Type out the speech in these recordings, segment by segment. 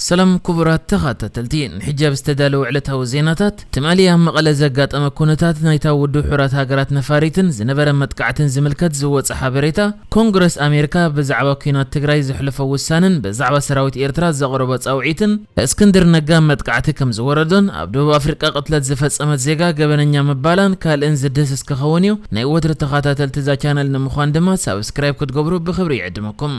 ሰላም ክቡራት ተኸታተልቲ፣ ንሕጂ ኣብ ዝተዳለወ ዕለታዊ ዜናታት፣ ትማሊ ኣብ መቐለ ዘጋጠመ ኩነታት ናይታ ውድብ ሕቡራት ሃገራት ነፋሪትን ዝነበረ መጥቃዕትን ዝምልከት ዝወጸ ሓበሬታ፣ ኮንግረስ ኣሜሪካ ብዛዕባ ኲናት ትግራይ ዘሕለፎ ውሳነን ብዛዕባ ሰራዊት ኤርትራ ዘቕረቦ ጻውዒትን፣ እስክንድር ነጋ መጥቃዕቲ ከም ዝወረዶን ኣብ ደቡብ ኣፍሪቃ ቅትለት ዝፈጸመት ዜጋ ገበነኛ ምባላን ካልእን ዝድህስስ ክኸውን እዩ። ናይ ወትሪ ተኸታተልቲ እዛ ቻነል ንምዃን ድማ ሳብስክራይብ ክትገብሩ ብኽብሪ ይዕድመኩም።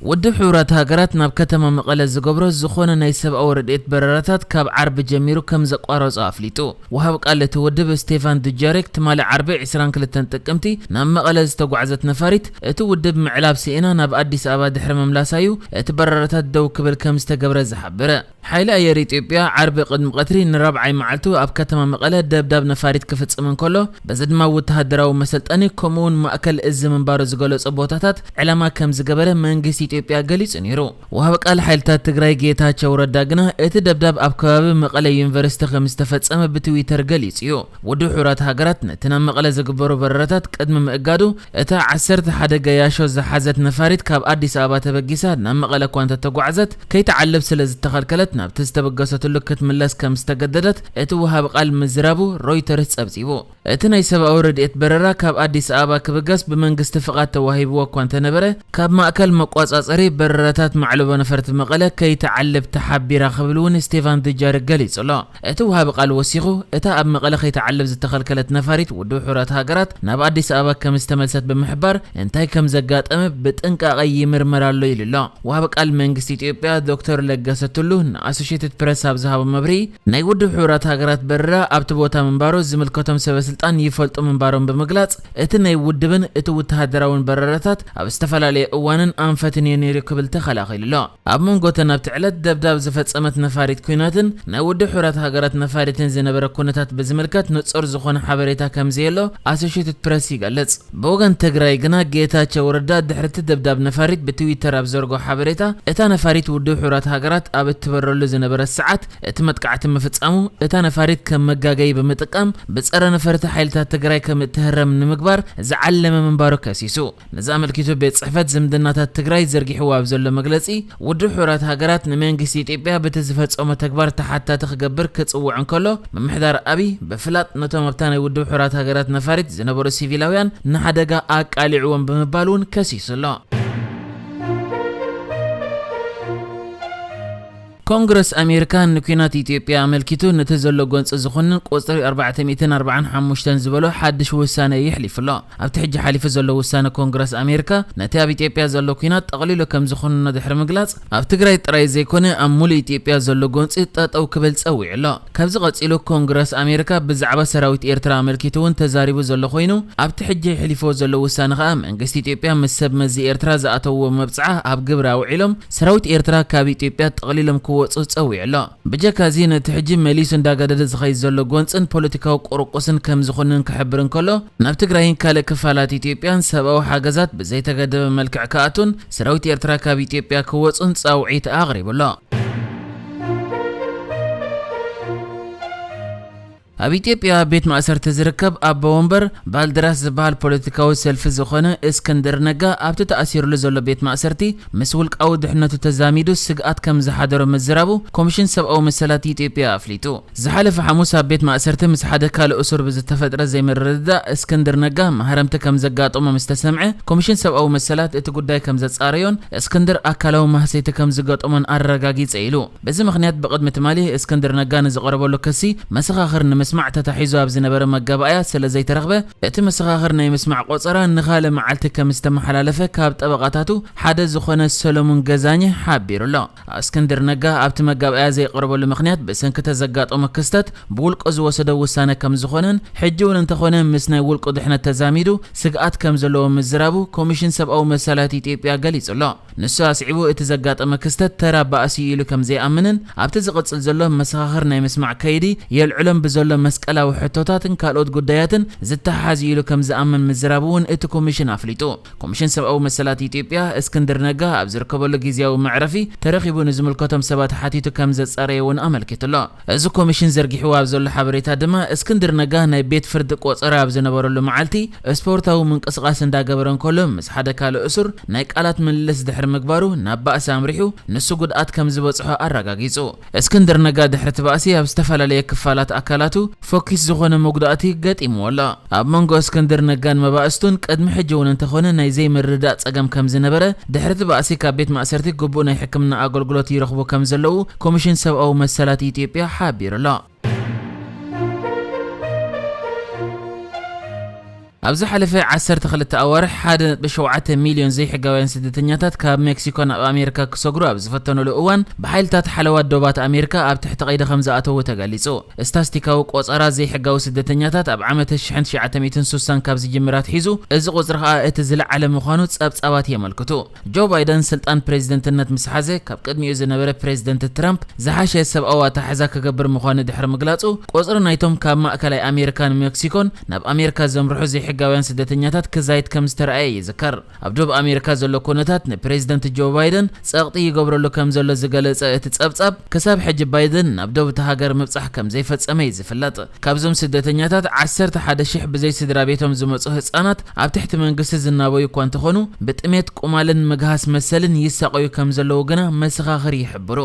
ውድብ ሕቡራት ሃገራት ናብ ከተማ መቐለ ዝገብሮ ዝኾነ ናይ ሰብኣዊ ረድኤት በረራታት ካብ ዓርቢ ጀሚሩ ከም ዘቋረጾ ኣፍሊጡ። ወሃብ ቃል እቲ ውድብ ስቴፋን ዱጃሪክ ትማሊ ዓርቢ ዕስራን ክልተን ጥቅምቲ ናብ መቐለ ዝተጓዕዘት ነፋሪት እቲ ውድብ ምዕላብ ስኢና ናብ ኣዲስ ኣበባ ድሕሪ ምምላሳ እዩ እቲ በረራታት ደው ክብል ከም ዝተገብረ ዝሓበረ። ሓይሊ ኣየር ኢትዮጵያ ዓርቢ ቅድሚ ቀትሪ ንራብዓይ መዓልቱ ኣብ ከተማ መቐለ ደብዳብ ነፋሪት ክፍጽም እንከሎ፣ በዚ ድማ ወተሃደራዊ መሰልጠኒ ከምኡውን ማእከል እዚ ምንባሩ ዝገለጾ ቦታታት ዕላማ ከም ዝገበረ መንግስቲ ኢትዮጵያ ገሊጹ ነይሩ። ወሃቢ ቃል ሓይልታት ትግራይ ጌታቸው ረዳ ግና እቲ ደብዳብ ኣብ ከባቢ መቐለ ዩኒቨርሲቲ ከም ዝተፈጸመ ብትዊተር ገሊጹ እዩ። ውድብ ሕቡራት ሃገራት ነቲ ናብ መቐለ ዝግበሩ በረራታት ቅድሚ ምእጋዱ፣ እታ ዓሰርተ ሓደ ገያሾ ዝሓዘት ነፋሪት ካብ ኣዲስ ኣበባ ተበጊሳ ናብ መቐለ እኳ እንተተጓዕዘት፣ ከይትዓልብ ስለ ዝተኸልከለት ናብቲ ዝተበገሰትሉ ክትምለስ ከም ዝተገደደት እቲ ወሃቢ ቃል ምዝራቡ ሮይተርስ ጸብጺቡ። እቲ ናይ ሰብኣዊ ረድኤት በረራ ካብ ኣዲስ ኣበባ ክብገስ ብመንግስቲ ፍቓድ ተዋሂብዎ እኳ እንተነበረ፣ ካብ ማእከል መቋጻጸሪ በረራታት ማዕለቦ ነፈርቲ መቐለ ከይትዓልብ ተሓቢራ ክብል እውን ስቴፋን ዱጃሪክ ገሊጹ ኣሎ። እቲ ወሃቢ ቃል ወሲኹ፣ እታ ኣብ መቐለ ከይትዓልብ ዝተኸልከለት ነፋሪት ውድብ ሕቡራት ሃገራት ናብ ኣዲስ ኣበባ ከም ዝተመልሰት ብምሕባር፣ እንታይ ከም ዘጋጠመ ብጥንቃቐ ይምርመር ኣሎ ኢሉ ኣሎ። ወሃቢ ቃል መንግስቲ ኢትዮጵያ ዶክተር ለገሰ ቱሉ ንኣሶሼትድ ፕረስ ኣብ ዝሃቦ መብርሂ፣ ናይ ውድብ ሕቡራት ሃገራት በረራ ኣብቲ ቦታ ምንባሩ ዝምልከቶም ሰበ ስልጣን ይፈልጡ ምንባሮም ብምግላጽ፣ እቲ ናይ ውድብን እቲ ወተሃደራውን በረራታት ኣብ ዝተፈላለየ እዋንን ኣንፈትን እዩ ነይሩ ክብል ተኸላኺሉ ኣሎ። ኣብ መንጎ እተን ኣብቲ ዕለት ደብዳብ ዝፈጸመት ነፋሪት ኲናትን ናይ ውድብ ሕቡራት ሃገራት ነፋሪትን ዝነበረ ኩነታት ብዝምልከት ንጹር ዝኾነ ሓበሬታ ከም ዘየሎ ኣሶሼትድ ፕረስ ይገልጽ። ብወገን ትግራይ ግና ጌታቸው ረዳ ድሕሪ እቲ ደብዳብ ነፋሪት ብትዊተር ኣብ ዘርጎ ሓበሬታ፣ እታ ነፋሪት ውድብ ሕቡራት ሃገራት ኣብ እትበረሉ ዝነበረት ሰዓት እቲ መጥቃዕቲ ምፍጻሙ እታ ነፋሪት ከም መጋገዪ ብምጥቃም ብጸረ ነፈርቲ ሓይልታት ትግራይ ከም እትህረም ንምግባር ዝዓለመ ምንባሩ ከሲሱ። ነዚ ኣመልኪቱ ቤት ጽሕፈት ዝምድናታት ትግራይ ዘርጊሕዎ ኣብ ዘሎ መግለጺ፣ ውድብ ሕቡራት ሃገራት ንመንግስቲ ኢትዮጵያ በቲ ዝፈጸሞ ተግባር ተሓታቲ ክገብር ክጽውዕ እንከሎ፣ ምምሕዳር ኣብይ ብፍላጥ ነቶም ኣብታ ናይ ውድብ ሕቡራት ሃገራት ነፋሪት ዝነበሩ ሲቪላውያን ንሓደጋ ኣቃሊዕዎም ብምባል እውን ከሲሱ ኣሎ። ኮንግረስ ኣሜሪካ ንኲናት ኢትዮጵያ ኣመልኪቱ ነቲ ዘሎ ጎንጺ ዝኾንን ቁጽሪ ኣርባዕተ ሚእትን ኣርባዓን ሓሙሽተን ዝበሎ ሓድሽ ውሳነ የሕሊፉ ኣሎ። ኣብቲ ሕጂ ሓሊፉ ዘሎ ውሳነ ኮንግረስ ኣሜሪካ ነቲ ኣብ ኢትዮጵያ ዘሎ ኲናት ጠቕሊሉ ከም ዝኾንኖ ድሕሪ ምግላጽ፣ ኣብ ትግራይ ጥራይ ዘይኮነ ኣብ ሙሉእ ኢትዮጵያ ዘሎ ጎንጺ ጠጠው ክብል ጸዊዑ ኣሎ። ካብዚ ቀጺሉ ኮንግረስ ኣሜሪካ ብዛዕባ ሰራዊት ኤርትራ ኣመልኪቱ እውን ተዛሪቡ ዘሎ ኮይኑ፣ ኣብቲ ሕጂ የሕሊፍዎ ዘሎ ውሳነ ከኣ መንግስቲ ኢትዮጵያ ምስ ሰብ መዚ ኤርትራ ዝኣተውዎ መብጽዓ ኣብ ግብሪ ኣውዒሎም ሰራዊት ኤርትራ ካብ ኢትዮጵያ ጠቕሊሎም ክወጹ ጸዊዑ ኣሎ። ብጀካ እዚ ነቲ ሕጂ መሊሱ እንዳገደደ ዝኸይድ ዘሎ ጎንጽን ፖለቲካዊ ቁርቁስን ከም ዝኾንን ክሕብር እንከሎ፣ ናብ ትግራይን ካልእ ክፋላት ኢትዮጵያን ሰብኣዊ ሓገዛት ብዘይተገደበ መልክዕ ክኣቱን ሰራዊት ኤርትራ ካብ ኢትዮጵያ ክወጹን ጻውዒት ኣቕሪቡ ኣሎ። ኣብ ኢትዮጵያ ቤት ማእሰርቲ ዝርከብ ኣቦ ወንበር ባልደራስ ዝበሃል ፖለቲካዊ ሰልፊ ዝኾነ እስክንድር ነጋ ኣብቲ ተኣሲሩሉ ዘሎ ቤት ማእሰርቲ ምስ ውልቃዊ ድሕነቱ ተዛሚዱ ስግኣት ከም ዝሓደሮ ምዝራቡ ኮሚሽን ሰብኣዊ መሰላት ኢትዮጵያ ኣፍሊጡ። ዝሓለፈ ሓሙስ ኣብ ቤት ማእሰርቲ ምስ ሓደ ካልእ እሱር ብዝተፈጥረ ዘይምርድዳእ እስክንድር ነጋ ማህረምቲ ከም ዘጋጠሞ ምስ ተሰምዐ፣ ኮሚሽን ሰብኣዊ መሰላት እቲ ጉዳይ ከም ዘጻረዮን እስክንድር ኣካላዊ ማህሰይቲ ከም ዝገጠሞን ኣረጋጊጸ ኢሉ። በዚ ምኽንያት ብቕድሚ ትማሊ እስክንድር ነጋ ንዝቐረበሉ ክሲ መሰኻኽር ንምስማዕ ተታሒዙ ኣብ ዝነበረ መጋባእያ ስለ ዘይተረኽበ፣ እቲ መሰኻኽር ናይ ምስማዕ ቆጸራ ንኻልእ መዓልቲ ከም ዝተመሓላለፈ ካብ ጠበቓታቱ ሓደ ዝኾነ ሰሎሙን ገዛኘ ሓቢሩ ኣሎ። እስክንድር ነጋ ኣብቲ መጋባእያ ዘይቀረበሉ ምኽንያት ብሰንኪ ተዘጋጠሞ ክስተት ብውልቁ ዝወሰዶ ውሳነ ከም ዝኾነን፣ ሕጂ እውን እንተኾነ ምስ ናይ ውልቁ ድሕነት ተዛሚዱ ስግኣት ከም ዘለዎ ምዝራቡ ኮሚሽን ሰብኣዊ መሰላት ኢትዮጵያ ገሊጹ ኣሎ። ንሱ ኣስዒቡ፣ እቲ ዘጋጠመ ክስተት ተራ ባእሲ ኢሉ ከም ዘይኣምንን፣ ኣብቲ ዝቕጽል ዘሎ መሰኻኽር ናይ ምስማዕ ከይዲ የልዕሎም ብዘሎ መስቀላዊ ሕቶታትን ካልኦት ጉዳያትን ዝተሓሓዝ ኢሉ ከም ዝኣምን ምዝራቡ እውን እቲ ኮሚሽን ኣፍሊጡ። ኮሚሽን ሰብኣዊ መሰላት ኢትዮጵያ፣ እስክንድር ነጋ ኣብ ዝርከበሉ ግዝያዊ መዕረፊ ተረኺቡ ንዝምልከቶም ሰባት ሓቲቱ ከም ዘጻረየ እውን ኣመልኪቱ ኣሎ። እዚ ኮሚሽን ዘርጊሕዎ ኣብ ዘሎ ሓበሬታ ድማ፣ እስክንድር ነጋ ናይ ቤት ፍርዲ ቆጸራ ኣብ ዝነበረሉ መዓልቲ ስፖርታዊ ምንቅስቓስ እንዳገበረ እንከሎ፣ ምስ ሓደ ካልእ እሱር ናይ ቃላት ምልልስ ድሕሪ ምግባሩ ናብ ባእሲ ኣምሪሑ ንሱ ጉድኣት ከም ዝበጽሖ ኣረጋጊጹ። እስክንድር ነጋ ድሕሪ እቲ ባእሲ ኣብ ዝተፈላለየ ክፋላት ኣካላቱ ፎኪስ ዝኾነ መጉዳእቲ ገጢምዎ ኣሎ። ኣብ መንጎ እስክንድር ነጋን መባእስቱን ቅድሚ ሕጂ እውን እንተኾነ ናይ ዘይምርድዳእ ጸገም ከም ዝነበረ፣ ድሕሪ እቲ ባእሲ ካብ ቤት ማእሰርቲ ግቡእ ናይ ሕክምና ኣገልግሎት ይረኽቡ ከም ዘለዉ ኮሚሽን ሰብኣዊ መሰላት ኢትዮጵያ ሓቢሩ ኣሎ። ኣብ ዝሓለፈ ዓሰርተ ክልተ ኣዋርሕ ሓደ ነጥቢ ሸውዓተ ሚልዮን ዘይሕጋውያን ስደተኛታት ካብ ሜክሲኮ ናብ ኣሜሪካ ክሰግሩ ኣብ ዝፈተኑሉ እዋን፣ ብሓይልታት ሓለዋ ዶባት ኣሜሪካ ኣብ ትሕቲ ቀይዲ ከም ዝኣተዉ ተገሊጹ። ስታስቲካዊ ቆጸራ ዘይሕጋዊ ስደተኛታት ኣብ ዓመት ሽሕን ትሽዓተ ሚእትን ስሳን ካብ ዝጅምር ኣትሒዙ፣ እዚ ቁጽሪ ከኣ እቲ ዝለዓለ ምዃኑ ጸብጻባት የመልክቱ። ጆ ባይደን ስልጣን ፕሬዝደንትነት ምስ ሓዘ፣ ካብ ቅድሚኡ ዝነበረ ፕሬዝደንት ትራምፕ ዝሓሸ ሰብኣዊ ኣተሓሕዛ ክገብር ምዃኑ ድሕሪ ምግላጹ፣ ቁጽሪ ናይቶም ካብ ማእከላይ ኣሜሪካን ሜክሲኮን ናብ ኣሜሪካ ዘምርሑ ዘይሕጋውያን ስደተኛታት ክዛይድ ከም ዝተረኣየ ይዝከር። ኣብ ደቡብ ኣሜሪካ ዘሎ ኩነታት ንፕሬዝደንት ጆ ባይደን ጸቕጢ ይገብረሉ ከም ዘሎ ዝገለጸ እቲ ጸብጻብ፣ ክሳብ ሕጂ ባይደን ናብ ደቡብ እታ ሃገር ምብጻሕ ከም ዘይፈጸመ እዩ ዝፍለጥ። ካብዞም ስደተኛታት ዓሰርተ ሓደ ሽሕ ብዘይ ስድራ ቤቶም ዝመጹ ህጻናት ኣብ ትሕቲ መንግስቲ ዝናበዩ እኳ እንተኾኑ፣ ብጥሜት፣ ቁማልን ምግሃስ መሰልን ይሳቐዩ ከም ዘለዉ ግና መሰኻኽር ይሕብሩ።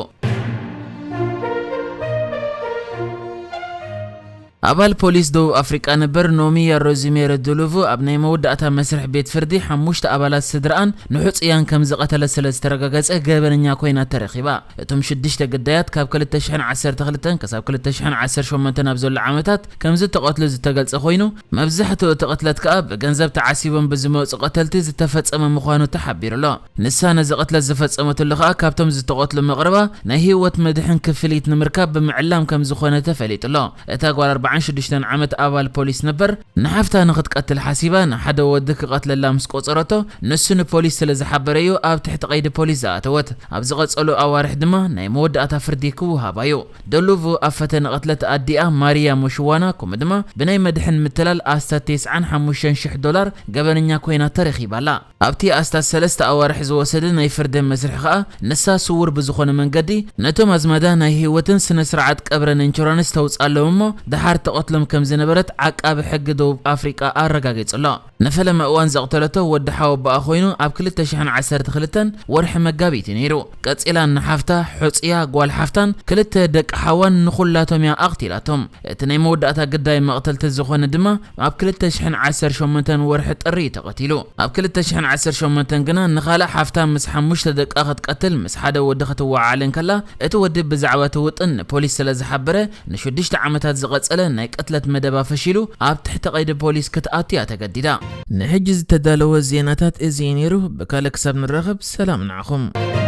ኣባል ፖሊስ ደቡብ ኣፍሪቃ ነበር ኖሚያ ሮዚሜሮ ዱሉቭ ኣብ ናይ መወዳእታ መስርሕ ቤት ፍርዲ ሓሙሽተ ኣባላት ስድራኣን ንሑጽያን ከም ዝቐተለ ስለ ዝተረጋገጸ ገበነኛ ኮይና ተረኺባ። እቶም ሽዱሽተ ግዳያት ካብ ክልተ ሽሕን ዓሰርተ ክልተን ክሳብ ክልተ ሽሕን ዓሰርተ ሸሞንተን ኣብ ዘሎ ዓመታት ከም ዝተቐትሉ ዝተገልጸ ኮይኑ፣ መብዛሕትኡ እቲ ቅትለት ከኣ ብገንዘብ ተዓሲቦም ብዝመጹ ቀተልቲ ዝተፈጸመ ምዃኑ ተሓቢሩ ኣሎ። ንሳ ነዚ ቅትለት ዝፈጸመትሉ ከኣ ካብቶም ዝተቐትሉ መቕርባ ናይ ህይወት መድሕን ክፍሊት ንምርካብ ብምዕላም ከም ዝኾነ ተፈሊጡ ኣሎ። እታ ጓል ኣርባዓን ሽዱሽተን ዓመት ኣባል ፖሊስ ነበር ንሓፍታ ንኽትቀትል ሓሲባ ንሓደ ወዲ ክቐትለላ ምስ ቆጸረቶ፣ ንሱ ንፖሊስ ስለ ዝሓበረ እዩ ኣብ ትሕቲ ቀይዲ ፖሊስ ዝኣተወት። ኣብ ዝቐጸሉ ኣዋርሕ ድማ ናይ መወዳእታ ፍርዲ ክወሃባ እዩ። ደሉቭ ኣብ ፈተነ ቅትለት ኣዲኣ ማሪያ ሙሽዋና፣ ከምኡ ድማ ብናይ መድሕን ምትላል ኣስታት ተስዓን ሓሙሽተን ሽሕ ዶላር ገበነኛ ኮይና ተረኺባ ኣላ። ኣብቲ ኣስታት ሰለስተ ኣዋርሕ ዝወሰደ ናይ ፍርዲ መስርሕ ከኣ፣ ንሳ ስዉር ብዝኾነ መንገዲ ነቶም ኣዝማዳ ናይ ህይወትን ስነ ስርዓት ቀብርን ኢንሹራንስ ተውጻሎም እሞ፣ ደሓር ተቐትሎም ከም ዝነበረት ዓቃቢ ሕጊ ደቡብ ኣፍሪቃ ኣረጋጊጹ ኣሎ። ንፈለማ እዋን ዘቕተለቶ ወዲ ሓወቦኣ ኮይኑ፣ ኣብ ክልተ ሽሕን ዓሰርተ ክልተን ወርሒ መጋቢት እዩ ነይሩ። ቀጺላ ንሓፍታ፣ ሑጽያ፣ ጓል ሓፍታን ክልተ ደቂ ሓዋን ንኹላቶም እያ ኣቕቲላቶም። እቲ ናይ መወዳእታ ግዳይ መቕተልቲ ዝኾነ ድማ ኣብ ክልተ ሽሕን ዓሰርተ ሸሞንተን ወርሒ ጥሪ እዩ ተቐቲሉ። ኣብ ክልተ ሽሕን ዓሰርተ ሸሞንተን ግና ንኻልእ ሓፍታ ምስ ሓሙሽተ ደቃ ክትቀትል ምስ ሓደ ወዲ ክትወዓል እንከላ፣ እቲ ወዲ ብዛዕባ እቲ ውጥን ንፖሊስ ስለ ዝሓበረ፣ ንሽዱሽተ ዓመታት ዝቐጸለ ናይ ቅትለት መደባ ፈሺሉ ኣብ ትሕቲ ቀይዲ ፖሊስ ክትኣቱ እያ ተገዲዳ። ንሕጂ ዝተዳለወ ዜናታት እዚ እዩ ነይሩ። ብካልእ ክሳብ ንራኸብ ሰላም ንዓኹም።